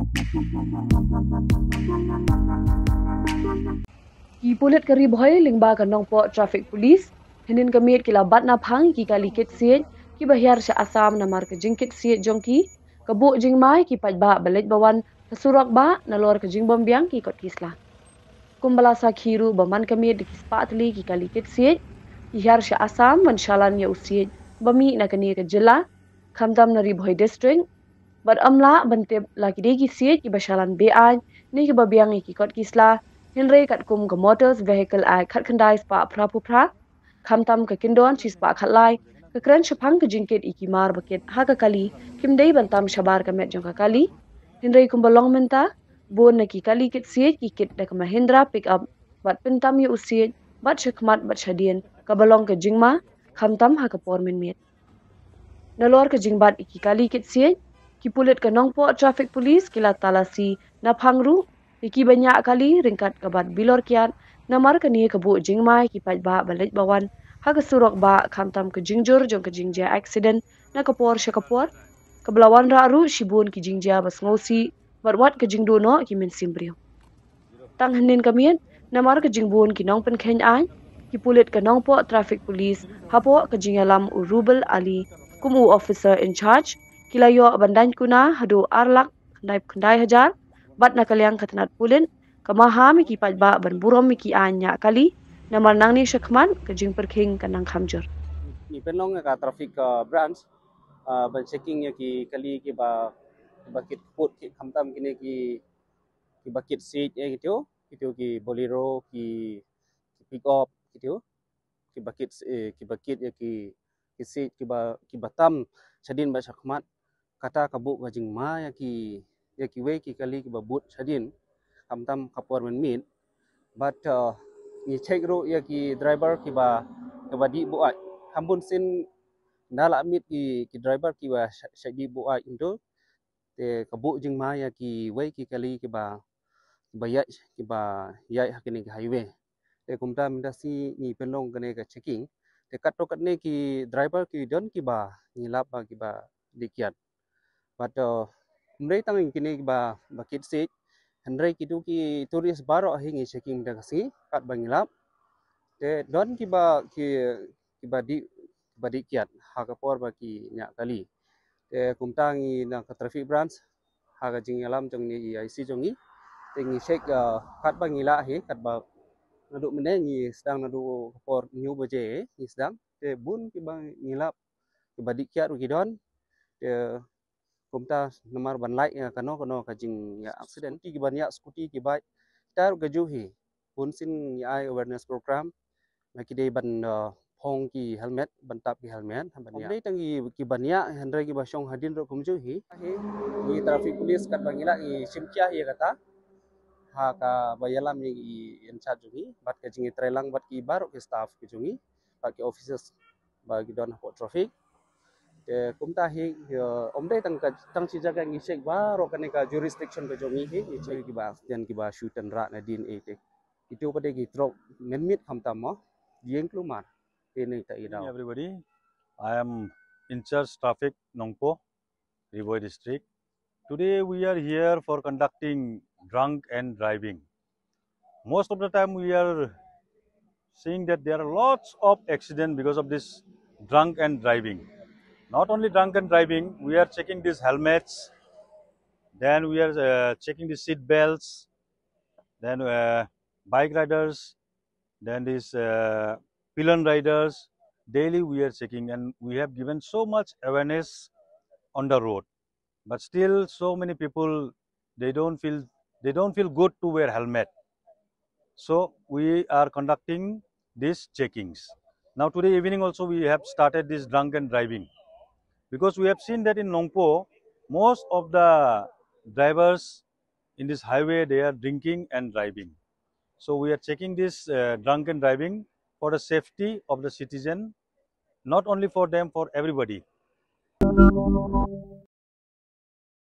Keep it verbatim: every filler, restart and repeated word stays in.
Ki pulit ka Ri Bhoi lyngba ka Nongpoh Traffic Police hynnin ka miet ki la bat naphang ïa ki kali kit siej kiba hiar sha Assam namar ka jingkit siej jong ki, ka buh jingma ïa ki paidbah ba leit ba wan ha surok bah nalor ka jingbym biang ki kot ki sla. Kumba la sakhi ruh ba man ka miet da ki spah tylli ki kali kit siej ki hiar sha Assam ban shalan ïa u siej ba mih na kane ka jylla, khamtam na Ri Bhoi District, bad ym lah ban tip la ki dei ki siej kiba shalan be-aiñ ne kiba biang ïa ki kot ki sla, hynrei katkum ka Motor Vehicle Act khatkhyndai spah phraphew phra, khamtam ka kyndon shispah khatlai, ka kren shaphang ka jingkit ïa ki mar ba kit ha ka kali kim dei ban tam shabar ka met jong ka kali. Hynrei kumba long mynta, bun na ki kali kit siej ki kit da ka Mahindra pickup bad pyntam ïa u siej bad shakhmat bad shadien, kaba long ka jingma khamtam ha ka por mynmiet. Nalor ka jingbat ïa ki kali kit siej, ki pulit ka Nongpoh Traffic Police ki la talasi naphang ruh ïa kiba ñiah kali ryngkat ka bat bilor kiad namar kane ka buh jingma ïa ki paidbah ba leit ba wan ha ka surok bah, khamtam ka jingjur jong ka jingjia accident na ka por sha ka por, kaba la wanrah ruh shibun ki jingjia ba sngewsih bad wat ka jingduh noh ki mynsiem briew. Tang hynnin ka miet, namar ka jingbun ki nongpynkheiñ aiñ, ki pulit ka Nongpoh Traffic Police hapoh ka jingïalam u Rubel Ali kum u officer in charge, ki la ïoh ban daiñ kuna haduh ar lak khyndai phew khyndai hajar, bad na ka liang ka tnat pulit ka maham ïa ki paidbah ban burom ïa ki aiñ ñiah kali, namar nangne shakhmat ka jingpyrkhing ka nang kham jur. Ngi pynlong ka traffic, uh, branch, uh, ban checking ïa ki kali kiba, kiba kit kput ki, khamtam kine ki, kiba kit siej, eh, kito, kito ki Bolero, ki, ki pickup, kito, kiba kit, eh, kiba kit ïa ki, ki siej kiba, kiba tam shadien bad shakhmat. Kata ka buh ka jingma ïa ki, ïa kiwei ki kali kiba bud shadien, khamtam ka por mynmiet. Bad, uh, ngi check ruh ïa ki driver kiba, kiba dih buaid. Kham bun sien nga la meet ki, ki driver kiba sha-, shait dih buaid hangto. Te ka buh jingma ïa kiwei ki kali kiba, kiba ïaid, kiba ïaid ha kane ka highway. Te kumta mynta shi ngi pynlong kane ka checking. Te katto katne ki driver ki don kiba ngi lap ba kiba dih kiad. Bad, uh, ym dei tang kine kiba, ba kit siej, hynrei kito ki tourist baroh hi ngi checking mynta ka sngi katba ngi lap. Te don kiba, ki, kiba dih, kiba dih kiad ha ka por ba ki ñiah kali. Te kumta ngi na ka traffic branch, ha ka jingïalam jong ngi, I C jong ngi, te ngi check, uh, katba ngi lah hi, katba naduh mynne ngi sdang, naduh ka por hynñiew baje ngi sdang. Te bun kiba ngi lap, kiba dih kiad ruh ki don. Te kumta namar ban lait ïa kano kano ka jingïa accident. Ki, kiba ñiah scooty, ki bike, kita ruh kajuh hi. Bun sien ngi ai awareness program ba ki dei ban, uh, phong ki helmet, ban tap ki helmet ha ban ñiah. Ym dei tang ki, kiba ñiah, hynrei kiba shong hadien ruh kumjuh hi. Hi, ngi traffic police katba ngi lah ngi shim khia hi ïa kata ha kaba ïalam ïa i in charge jong ngi, bad ka jingïatreilang bad ki baroh ki staff ki jong ngi, bad ki officers ba ki don hapoh traffic. Te kumta hi, ïa, ym dei tang ka, tang shi jaka ngi check baroh kane ka jurisdiction ka jong ngi hi, ngi check kiba accident, kiba shu tynrah nadien, eh, te. Kito pat de ki trok mynmiet khamtam mo, dieng klumar. Te ne ta i dau. Everybody, I am in charge traffic Nongpoh, Ri Bhoi district. Today we are here for conducting drunk and driving. Most of the time we are seeing that there are lots of accident because of this drunk and driving. Not only drunk and driving, we are checking these helmets, then we are, uh, checking the seat belts, then, uh, bike riders, then these, uh, pillion riders. Daily we are checking, and we have given so much awareness on the road. But still, so many people, they don't feel, they don't feel good to wear helmet. So we are conducting these checkings. Now today evening also we have started this drunk and driving, because we have seen that in Nongpoh, most of the drivers in this highway, they are drinking and driving. So we are checking this, uh, drunk and driving for the safety of the citizen, not only for them, for everybody.